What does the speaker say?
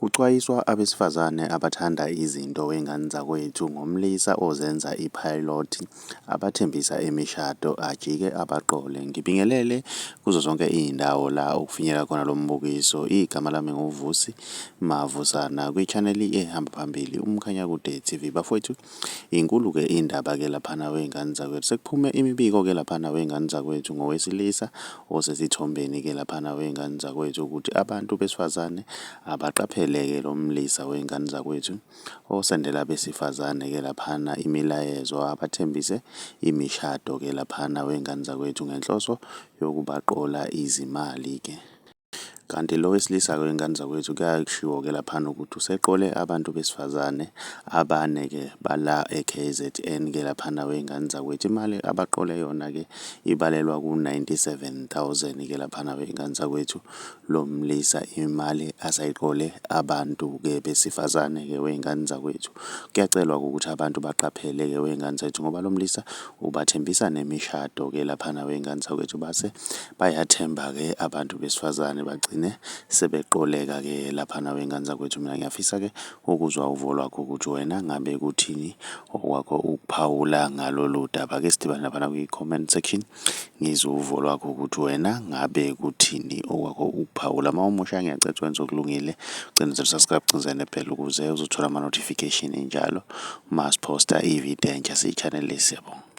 Kuxwayiswa abesifazane abathanda izinto wengane zakwethu ngomlisa ozenza iphayiloti abathembisa imishado ajike abaqole. Ngibingelele kuzo zonke iy'ndawo la okufinyelela khona lo mbukiso. Igama lami nguVusi Mavusana kwi-chaneli ehamba phambili uMkhanyakude TV. Bafowethu, inkulu-ke indaba-ke laphana wey'ngane zakwethu. Sekuphume imibiko-ke laphana wey'ngane zakwethu ngowesilisa osesithombeni-ke laphana wey'ngane zakwethu ukuthi abantu besifazane abaqaphele-ke lo mlisa wey'ngane zakwethu osendela abesifazane-ke laphana imilayezo abathembise imishado-ke laphana wey'ngane zakwethu ngenhloso yokubaqola izimali-ke. Kanti lo wesilisa-ke wey'ngane zakwethu kuyashiwo-ke laphana ukuthi useqole abantu besifazane abane-ke bala e-KZN-ke laphana wey'ngane zakwethu. Imali abaqole yona-ke ibalelwa ku-97,000-ke laphana wey'ngane zakwethu. Lo mlisa imali asayiqole abantu-ke besifazane-ke wey'ngane zakwethu. Kuyacelwa-ke ukuthi abantu baqaphele-ke wey'ngane zethu ngoba lo mlisa ubathembisa nemishado-ke laphana wey'ngane zakwethu base bayathemba-ke abantu besifazane bagcine sebeqoleka-ke laphana wey'ngane zakwethu. Mina ngiyafisa-ke ukuzwa uvo lwakho ukuthi wena ngabe kuthini okwakho ukuphawula ngalolu daba. Ake sidibane laphana kwi-comment section ngizwe uvo lwakho ukuthi wena ngabe kuthini okwakho ukuphawula. Uma umusha ngiyacela wenze okulungile ugcine subscribe ugcine phela ukuze uzothola ama-notification njalo uma siphosta ividiyo entsha siyi-channel lesi. Siyabonga.